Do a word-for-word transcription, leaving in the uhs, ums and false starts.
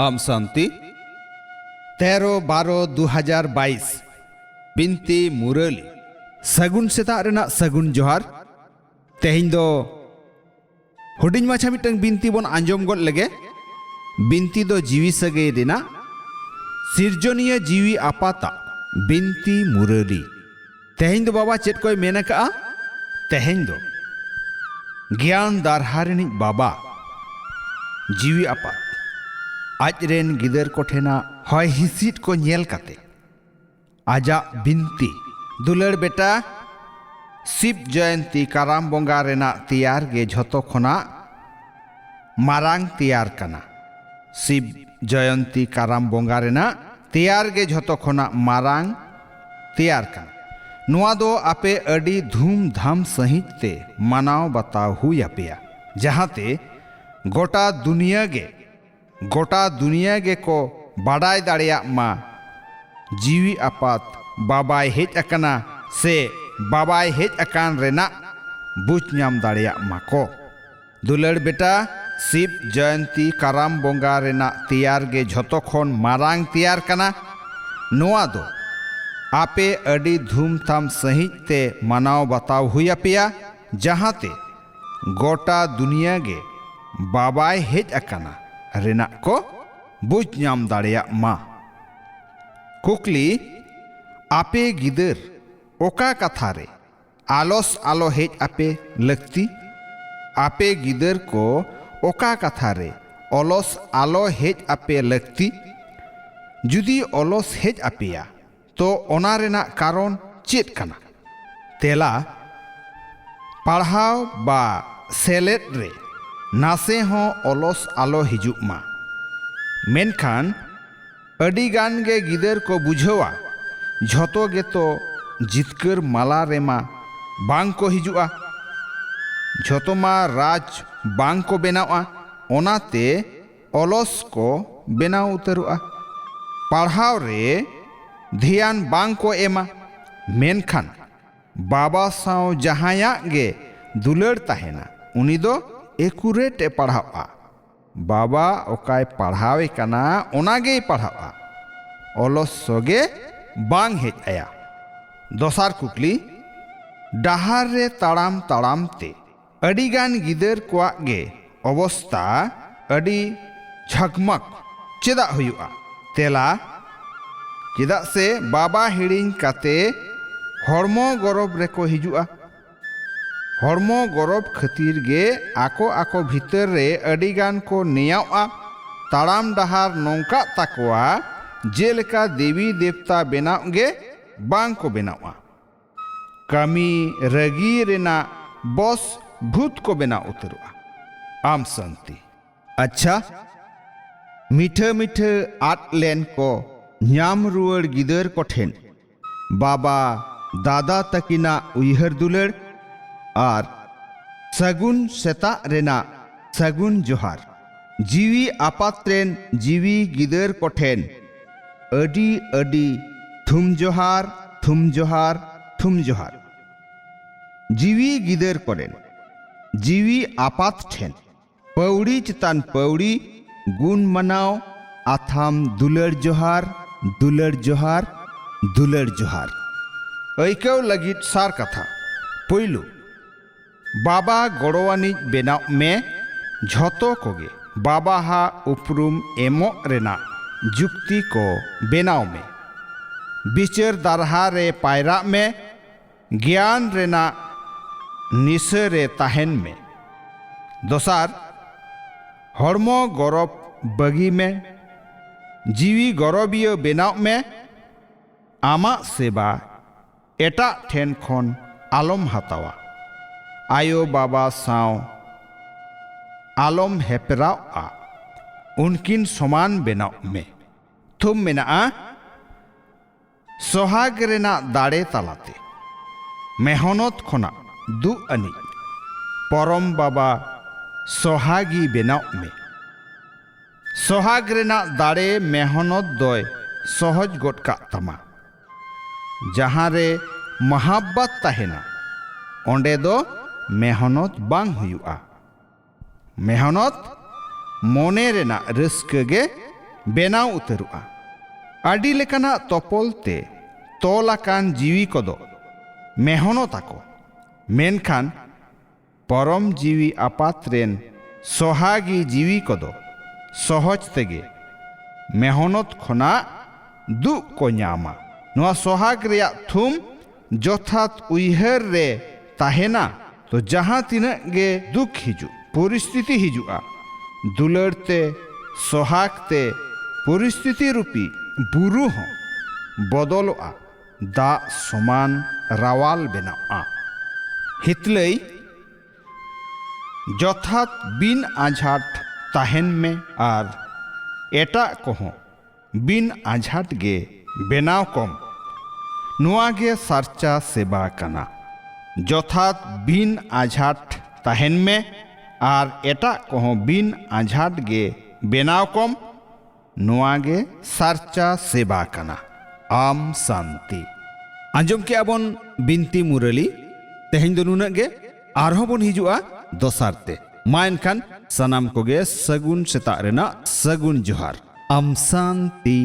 ᱟᱢ ᱥᱟᱱᱛᱤ, ᱛᱮᱨᱚ ᱵᱟᱨᱚ ᱫᱩ ᱦᱟᱡᱟᱨ ᱵᱟᱭᱤᱥ, ᱵᱤᱱᱛᱤ ᱢᱩᱨᱟᱹᱞᱤ᱾ ᱥᱟᱹᱜᱩᱱ ᱥᱮᱛᱟᱜ ᱨᱮᱱᱟᱜ ᱥᱟᱹᱜᱩᱱ ᱡᱚᱦᱟᱨ᱾ ᱛᱮᱦᱮᱧ ᱫᱚ ᱦᱩᱰᱤᱧ ᱢᱟᱪᱷᱟ ᱢᱤᱫᱴᱟᱝ ᱵᱤᱱᱛᱤ ᱵᱚᱱ ᱟᱸᱡᱚᱢ ᱜᱚᱫ ᱞᱮᱜᱮ᱾ ᱵᱤᱱᱛᱤ ᱫᱚ ᱡᱤᱣᱤ ᱥᱟᱹᱜᱟᱹᱭ ᱨᱮᱱᱟᱜ ᱥᱤᱨᱡᱚᱱᱤᱭᱟᱹ ᱡᱤᱣᱤ ᱟᱯᱟᱛᱟᱜ ᱵᱤᱱᱛᱤ ᱢᱩᱨᱟᱹᱞᱤ᱾ ᱛᱮᱦᱮᱧ ᱫᱚ ᱵᱟᱵᱟ ᱪᱮᱫ ᱠᱚᱭ ᱢᱮᱱ ᱟᱠᱟᱜᱼᱟ? ᱛᱮᱦᱮᱧ ᱫᱚ ᱜᱮᱭᱟᱱ ᱫᱟᱨᱦᱟ ᱨᱤᱱᱤᱡ ᱵᱟᱵᱟ ᱡᱤᱣᱤ ᱟᱯᱟᱛ ᱟᱡ ᱨᱮᱱ ᱜᱤᱫᱟᱹᱨ ᱠᱚ ᱴᱷᱮᱱᱟᱜ ᱦᱚᱭ ᱦᱤᱸᱥᱤᱫ ᱠᱚ ᱧᱮᱞ ᱠᱟᱛᱮ ᱟᱡᱟᱜ ᱵᱤᱱᱛᱤ, ᱫᱩᱞᱟᱹᱲ ᱵᱮᱴᱟ, ᱥᱤᱵ ᱡᱚᱭᱚᱱᱛᱤ ᱠᱟᱨᱟᱢ ᱵᱚᱸᱜᱟ ᱨᱮᱱᱟᱜ ᱛᱮᱭᱟᱨ ᱜᱮ ᱡᱷᱚᱛᱚ ᱠᱷᱚᱱᱟᱜ ᱢᱟᱨᱟᱝ ᱛᱮᱭᱟᱨ ᱠᱟᱱᱟ᱾ ᱥᱤᱵ ᱡᱚᱭᱚᱱᱛᱤ ᱠᱟᱨᱟᱢ ᱵᱚᱸᱜᱟ ᱨᱮᱱᱟᱜ ᱛᱮᱭᱟᱨ ᱜᱮ ᱡᱷᱚᱛᱚ ᱠᱷᱚᱱᱟᱜ ᱢᱟᱨᱟᱝ ᱛᱮᱭᱟᱨ ᱠᱟᱱᱟ᱾ ᱱᱚᱣᱟ ᱫᱚ ᱟᱯᱮ ᱟᱹᱰᱤ ᱫᱷᱩᱢᱫᱷᱟᱢ ᱥᱟᱺᱦᱤᱡ ᱛᱮ ᱢᱟᱱᱟᱣ ᱵᱟᱛᱟᱣ ᱦᱩᱭ ᱟᱯᱮᱭᱟ, ᱡᱟᱦᱟᱸᱛᱮ ᱜᱚᱴᱟ ᱫᱩᱱᱤᱭᱟᱹ ᱜᱮ, ᱜᱚᱴᱟ ᱫᱩᱱᱤᱭᱟᱹ ᱜᱮᱠᱚ ᱵᱟᱰᱟᱭ ᱫᱟᱲᱮᱭᱟᱜ ᱢᱟ ᱡᱤᱣᱤ ᱟᱯᱟᱛ ᱵᱟᱵᱟᱭ ᱦᱮᱡ ᱟᱠᱟᱱᱟ ᱥᱮ ᱵᱟᱵᱟᱭ ᱦᱮᱡ ᱟᱠᱟᱱ ᱨᱮᱱᱟᱜ ᱵᱩᱡᱽ ᱧᱟᱢ ᱫᱟᱲᱮᱭᱟᱜ ᱢᱟᱠᱚ᱾ ᱫᱩᱞᱟᱹᱲ ᱵᱮᱴᱟ, ᱥᱤᱵ ᱡᱚᱭᱚᱱᱛᱤ ᱠᱟᱨᱟᱢ ᱵᱚᱸᱜᱟ ᱨᱮᱱᱟᱜ ᱛᱮᱭᱟᱨ ᱜᱮ ᱡᱷᱚᱛᱚ ᱠᱷᱚᱱ ᱢᱟᱨᱟᱝ ᱛᱮᱭᱟᱨ ᱠᱟᱱᱟ᱾ ᱱᱚᱣᱟ ᱫᱚ ᱟᱯᱮ ᱟᱹᱰᱤ ᱫᱷᱩᱢᱫᱷᱟᱢ ᱥᱟᱺᱦᱤᱡ ᱛᱮ ᱢᱟᱱᱟᱣ ᱵᱟᱛᱟᱣ ᱦᱩᱭ ᱟᱯᱮᱭᱟ, ᱡᱟᱦᱟᱸᱛᱮ ᱜᱚᱴᱟ ᱫᱩᱱᱤᱭᱟᱹ ᱜᱮ ᱵᱟᱵᱟᱭ ᱦᱮᱡ ᱟᱠᱟᱱᱟ ᱨᱮᱱᱟᱜ ᱠᱚ ᱵᱩᱡᱽ ᱧᱟᱢ ᱫᱟᱲᱮᱭᱟᱜ ᱢᱟ᱾ ᱠᱩᱠᱞᱤ, ᱟᱯᱮ ᱜᱤᱫᱟᱹᱨ ᱚᱠᱟ ᱠᱟᱛᱷᱟ ᱨᱮ ᱟᱞᱚᱥ ᱟᱞᱚ ᱦᱮᱡ ᱟᱯᱮ ᱞᱟᱹᱠᱛᱤ? ᱟᱯᱮ ᱜᱤᱫᱟᱹᱨ ᱠᱚ ᱚᱠᱟ ᱠᱟᱛᱷᱟ ᱨᱮ ᱚᱞᱚᱥ ᱟᱞᱚ ᱦᱮᱡ ᱟᱯᱮ ᱞᱟᱹᱠᱛᱤ? ᱡᱩᱫᱤ ᱚᱞᱚᱥ ᱦᱮᱡ ᱟᱯᱮᱭᱟ, ᱛᱚ ᱚᱱᱟ ᱨᱮᱱᱟᱜ ᱠᱟᱨᱚᱱ ᱪᱮᱫ ᱠᱟᱱᱟ? ᱛᱮᱞᱟ, ᱯᱟᱲᱦᱟᱣ ᱵᱟ ᱥᱮᱞᱮᱫ ᱨᱮ ᱱᱟᱥᱮ ᱦᱚᱸ ᱚᱞᱚᱥ ᱟᱞᱚ ᱦᱤᱡᱩᱜ ᱢᱟ᱾ ᱢᱮᱱᱠᱷᱟᱱ ᱟᱹᱰᱤ ᱜᱟᱱ ᱜᱮ ᱜᱤᱫᱟᱹᱨ ᱠᱚ ᱵᱩᱡᱷᱟᱹᱣᱟ, ᱡᱷᱚᱛᱚ ᱜᱮᱛᱚ ᱡᱤᱛᱠᱟᱹᱨ ᱢᱟᱞᱟ ᱨᱮᱢᱟ ᱵᱟᱝ ᱠᱚ ᱦᱤᱡᱩᱜᱼᱟ, ᱡᱷᱚᱛᱚ ᱢᱟ ᱨᱟᱡᱽ ᱵᱟᱝ ᱠᱚ ᱵᱮᱱᱟᱣᱼᱟ, ᱚᱱᱟᱛᱮ ᱚᱞᱚᱥ ᱠᱚ ᱵᱮᱱᱟᱣ ᱩᱛᱟᱹᱨᱚᱜᱼᱟ᱾ ᱯᱟᱲᱦᱟᱣ ᱨᱮ ᱫᱷᱮᱭᱟᱱ ᱵᱟᱝ ᱠᱚ ᱮᱢᱟ, ᱢᱮᱱᱠᱷᱟᱱ ᱵᱟᱵᱟ ᱥᱟᱶ ᱡᱟᱦᱟᱸᱭᱟᱜ ᱜᱮ ᱫᱩᱞᱟᱹᱲ ᱛᱟᱦᱮᱱᱟ, ᱩᱱᱤ ᱫᱚ ᱮᱠᱩᱨᱮᱴ ᱮ ᱯᱟᱲᱦᱟᱜᱼᱟ᱾ ᱵᱟᱵᱟ ᱚᱠᱟᱭ ᱯᱟᱲᱦᱟᱣᱮ ᱠᱟᱱᱟ, ᱚᱱᱟ ᱜᱮᱭ ᱯᱟᱲᱦᱟᱜᱼᱟ᱾ ᱚᱞᱚᱥ ᱥᱚ ᱜᱮ ᱵᱟᱝ ᱦᱮᱡ ᱟᱭᱟ᱾ ᱫᱚᱥᱟᱨ ᱠᱩᱠᱞᱤ, ᱰᱟᱦᱟᱨ ᱨᱮ ᱛᱟᱲᱟᱢ ᱛᱟᱲᱟᱢ ᱛᱮ ᱟᱹᱰᱤᱜᱟᱱ ᱜᱤᱫᱟᱹᱨ ᱠᱚᱣᱟᱜ ᱜᱮ ᱚᱵᱚᱥᱛᱟ ᱟᱹᱰᱤ ᱡᱷᱟᱠᱢᱟᱠ ᱪᱮᱫᱟᱜ ᱦᱩᱭᱩᱜᱼᱟ? ᱛᱮᱞᱟ, ᱪᱮᱫᱟᱜ ᱥᱮ ᱵᱟᱵᱟ ᱦᱤᱲᱤᱧ ᱠᱟᱛᱮ ᱦᱚᱲᱢᱚ ᱜᱚᱨᱚᱵ ᱨᱮᱠᱚ ᱦᱤᱡᱩᱜᱼᱟ᱾ ᱦᱚᱲᱢᱚ ᱜᱚᱨᱚᱵ ᱠᱷᱟᱹᱛᱤᱨ ᱜᱮ ᱟᱠᱚ ᱟᱠᱚ ᱵᱷᱤᱛᱟᱹᱨ ᱨᱮ ᱟᱹᱰᱤᱜᱟᱱ ᱠᱚ ᱱᱮᱭᱟᱣᱜᱼᱟ᱾ ᱛᱟᱲᱟᱢ ᱰᱟᱦᱟᱨ ᱱᱚᱝᱠᱟᱜ ᱛᱟᱠᱚᱣᱟ, ᱡᱮᱞᱮᱠᱟ ᱫᱮᱵᱤ ᱫᱮᱵᱛᱟ ᱵᱮᱱᱟᱣ ᱜᱮ ᱵᱟᱝ ᱠᱚ ᱵᱮᱱᱟᱣᱜᱼᱟ᱾ ᱠᱟᱹᱢᱤ ᱨᱟᱹᱜᱤ ᱨᱮᱱᱟᱜ ᱵᱚᱥ ᱵᱷᱩᱛ ᱠᱚ ᱵᱮᱱᱟᱣ ᱩᱛᱟᱹᱨᱚᱜᱼᱟ᱾ ᱟᱢ ᱥᱟᱱᱛᱤ᱾ ᱟᱪᱪᱷᱟ, ᱢᱤᱴᱷᱟᱹ ᱢᱤᱴᱷᱟᱹ ᱟᱫ ᱞᱮᱱ ᱠᱚ ᱧᱟᱢ ᱨᱩᱣᱟᱹᱲ ᱜᱤᱫᱟᱹᱨ ᱠᱚᱴᱷᱮᱱ ᱵᱟᱵᱟ ᱫᱟᱫᱟ ᱛᱟᱹᱠᱤᱱᱟᱜ ᱩᱭᱦᱟᱹᱨ ᱫᱩᱞᱟᱹᱲ ᱟᱨ ᱥᱟᱹᱜᱩᱱ ᱥᱮᱛᱟᱜ ᱨᱮᱱᱟᱜ ᱥᱟᱹᱜᱩᱱ ᱡᱚᱦᱟᱨ᱾ ᱡᱤᱣᱤ ᱟᱯᱟᱛ ᱨᱮᱱ ᱡᱤᱣᱤ ᱜᱤᱫᱟᱹᱨ ᱠᱚᱴᱷᱮᱱ ᱟᱹᱰᱤ ᱟᱹᱰᱤ ᱛᱷᱩᱢ ᱡᱚᱦᱟᱨ, ᱛᱷᱩᱢ ᱡᱚᱦᱟᱨ, ᱛᱷᱩᱢ ᱡᱚᱦᱟᱨ᱾ ᱡᱤᱣᱤ ᱜᱤᱫᱟᱹᱨ ᱠᱚᱨᱮᱱ ᱡᱤᱣᱤ ᱟᱯᱟᱛ ᱴᱷᱮᱱ ᱯᱟᱹᱣᱲᱤ ᱪᱮᱛᱟᱱ ᱯᱟᱹᱣᱲᱤ ᱜᱩᱱ ᱢᱟᱱᱟᱣ ᱟᱛᱷᱟᱢ ᱫᱩᱞᱟᱹᱲ ᱡᱚᱦᱟᱨ, ᱫᱩᱞᱟᱹᱲ ᱡᱚᱦᱟᱨ, ᱫᱩᱞᱟᱹᱲ ᱡᱚᱦᱟᱨ᱾ ᱟᱹᱭᱠᱟᱹᱣ ᱞᱟᱹᱜᱤᱫ ᱥᱟᱨ ᱠᱟᱛᱷᱟ᱾ ᱯᱩᱭᱞᱩ, ᱵᱟᱵᱟ ᱜᱚᱲᱚᱣᱟᱱᱤᱡ ᱵᱮᱱᱟᱣ ᱢᱮ᱾ ᱡᱷᱚᱛᱚ ᱠᱚᱜᱮ ᱵᱟᱵᱟᱦᱟ ᱩᱯᱨᱩᱢ ᱮᱢᱚᱜ ᱨᱮᱱᱟᱜ ᱡᱩᱠᱛᱤ ᱠᱚ ᱵᱮᱱᱟᱣ ᱢᱮ᱾ ᱵᱤᱪᱟᱹᱨ ᱫᱟᱨᱦᱟ ᱨᱮ ᱯᱟᱭᱨᱟᱜ ᱢᱮ᱾ ᱜᱮᱭᱟᱱ ᱨᱮᱱᱟᱜ ᱱᱤᱥᱟᱹ ᱨᱮ ᱛᱟᱦᱮᱱ ᱢᱮ᱾ ᱫᱚᱥᱟᱨ, ᱦᱚᱲᱢᱚ ᱜᱚᱨᱚᱵ ᱵᱟᱹᱜᱤ ᱢᱮ᱾ ᱡᱤᱣᱤ ᱜᱚᱨᱚᱵᱤᱭᱟᱹ ᱵᱮᱱᱟᱣ ᱢᱮ᱾ ᱟᱢᱟᱜ ᱥᱮᱵᱟ ᱮᱴᱟᱜ ᱴᱷᱮᱱ ᱠᱷᱚᱱ ᱟᱞᱚᱢ ᱦᱟᱛᱟᱣᱟ᱾ ᱟᱭᱳ ᱵᱟᱵᱟ ᱥᱟᱶ ᱟᱞᱚᱢ ᱦᱮᱯᱨᱟᱣᱜᱼᱟ᱾ ᱩᱱᱠᱤᱱ ᱥᱚᱢᱟᱱ ᱵᱮᱱᱟᱣ ᱢᱮ᱾ ᱛᱷᱩᱢ ᱢᱮᱱᱟᱜᱼᱟ, ᱥᱚᱦᱟᱜ ᱨᱮᱱᱟᱜ ᱫᱟᱲᱮ ᱛᱟᱞᱟᱛᱮ ᱢᱮᱦᱚᱱᱚᱛ ᱠᱷᱚᱱᱟᱜ ᱫᱩᱜ ᱟᱹᱱᱤᱡ ᱯᱚᱨᱚᱢ ᱵᱟᱵᱟ ᱥᱚᱦᱟᱜᱤ ᱵᱮᱱᱟᱣ ᱢᱮ᱾ ᱥᱚᱦᱟᱜ ᱨᱮᱱᱟᱜ ᱫᱟᱲᱮ ᱢᱮᱦᱚᱱᱚᱛ ᱫᱚᱭ ᱥᱚᱦᱚᱡ ᱜᱚᱫ ᱠᱟᱜ ᱛᱟᱢᱟ᱾ ᱡᱟᱦᱟᱸ ᱨᱮ ᱢᱟᱦᱟᱵᱵᱟᱛ ᱛᱟᱦᱮᱱᱟ, ᱚᱸᱰᱮ ᱫᱚ ᱢᱮᱦᱚᱱᱚᱛ ᱵᱟᱝ ᱦᱩᱭᱩᱜᱼᱟ᱾ ᱢᱮᱦᱚᱱᱚᱛ ᱢᱚᱱᱮ ᱨᱮᱱᱟᱜ ᱨᱟᱹᱥᱠᱟᱹ ᱜᱮ ᱵᱮᱱᱟᱣ ᱩᱛᱟᱹᱨᱚᱜᱼᱟ᱾ ᱟᱹᱰᱤ ᱞᱮᱠᱟᱱᱟᱜ ᱛᱚᱯᱚᱞ ᱛᱮ ᱛᱚᱞ ᱟᱠᱟᱱ ᱡᱤᱣᱤ ᱠᱚᱫᱚ ᱢᱮᱦᱚᱱᱚᱛ ᱟᱠᱚ, ᱢᱮᱱᱠᱷᱟᱱ ᱯᱚᱨᱚᱢ ᱡᱤᱣᱤ ᱟᱯᱟᱛ ᱨᱮᱱ ᱥᱚᱦᱟᱜᱤ ᱡᱤᱣᱤ ᱠᱚᱫᱚ ᱥᱚᱦᱚᱡ ᱛᱮᱜᱮ ᱢᱮᱦᱚᱱᱚᱛ ᱠᱷᱚᱱᱟᱜ ᱫᱩᱜ ᱠᱚ ᱧᱟᱢᱟ᱾ ᱱᱚᱣᱟ ᱥᱚᱦᱟᱜ ᱨᱮᱭᱟᱜ ᱛᱷᱩᱢ ᱡᱚᱛᱷᱟᱛ ᱩᱭᱦᱟᱹᱨ ᱨᱮ ᱛᱟᱦᱮᱱᱟ, ᱛᱚ ᱡᱟᱦᱟᱸ ᱛᱤᱱᱟᱹᱜ ᱜᱮ ᱫᱩᱠ ᱦᱤᱡᱩᱜ, ᱯᱚᱨᱤᱥᱛᱷᱤᱛᱤ ᱦᱤᱡᱩᱜᱼᱟ, ᱫᱩᱞᱟᱹᱲ ᱛᱮ, ᱥᱚᱦᱟᱜ ᱛᱮ ᱯᱚᱨᱤᱥᱛᱷᱤᱛᱤ ᱨᱩᱯᱤ ᱵᱩᱨᱩ ᱦᱚᱸ ᱵᱚᱫᱚᱞᱚᱜᱼᱟ, ᱫᱟᱜ ᱥᱚᱢᱟᱱ ᱨᱟᱣᱟᱞ ᱵᱮᱱᱟᱜᱼᱟ᱾ ᱦᱤᱛᱞᱟᱹᱭ, ᱡᱚᱛᱷᱟᱛ ᱵᱤᱱ ᱟᱸᱡᱷᱟᱴ ᱛᱟᱦᱮᱱ ᱢᱮ ᱟᱨ ᱮᱴᱟᱜ ᱠᱚᱦᱚᱸ ᱵᱤᱱ ᱟᱸᱡᱷᱟᱴ ᱜᱮ ᱵᱮᱱᱟᱣ ᱠᱚᱢ᱾ ᱱᱚᱣᱟ ᱜᱮ ᱥᱟᱨᱪᱟ ᱥᱮᱵᱟ ᱠᱟᱱᱟ᱾ ᱡᱚᱛᱷᱟᱛ ᱵᱤᱱ ᱟᱸᱡᱷᱟᱴ ᱛᱟᱦᱮᱱ ᱢᱮ ᱟᱨ ᱮᱴᱟᱜ ᱠᱚᱦᱚᱸ ᱵᱤᱱ ᱟᱸᱡᱷᱟᱴ ᱜᱮ ᱵᱮᱱᱟᱣ ᱠᱚᱢ᱾ ᱱᱚᱣᱟ ᱜᱮ ᱥᱟᱨᱪᱟ ᱥᱮᱵᱟ ᱠᱟᱱᱟ᱾ ᱟᱢ ᱥᱟᱱᱛᱤ᱾ ᱟᱸᱡᱚᱢ ᱠᱮᱜᱼᱟ ᱵᱚᱱ ᱵᱤᱱᱛᱤ ᱢᱩᱨᱟᱹᱞᱤ᱾ ᱛᱮᱦᱮᱧ ᱫᱚ ᱱᱩᱱᱟᱹᱜ ᱜᱮ, ᱟᱨᱦᱚᱸ ᱵᱚᱱ ᱦᱤᱡᱩᱜᱼᱟ ᱫᱚᱥᱟᱨ ᱛᱮ᱾ ᱢᱟ ᱮᱱᱠᱷᱟᱱ ᱥᱟᱱᱟᱢ ᱠᱚᱜᱮ ᱥᱟᱹᱜᱩᱱ ᱥᱮᱛᱟᱜ ᱨᱮᱱᱟᱜ ᱥᱟᱹᱜᱩᱱ ᱡᱚᱦᱟᱨ᱾ ᱟᱢ ᱥᱟᱱᱛᱤ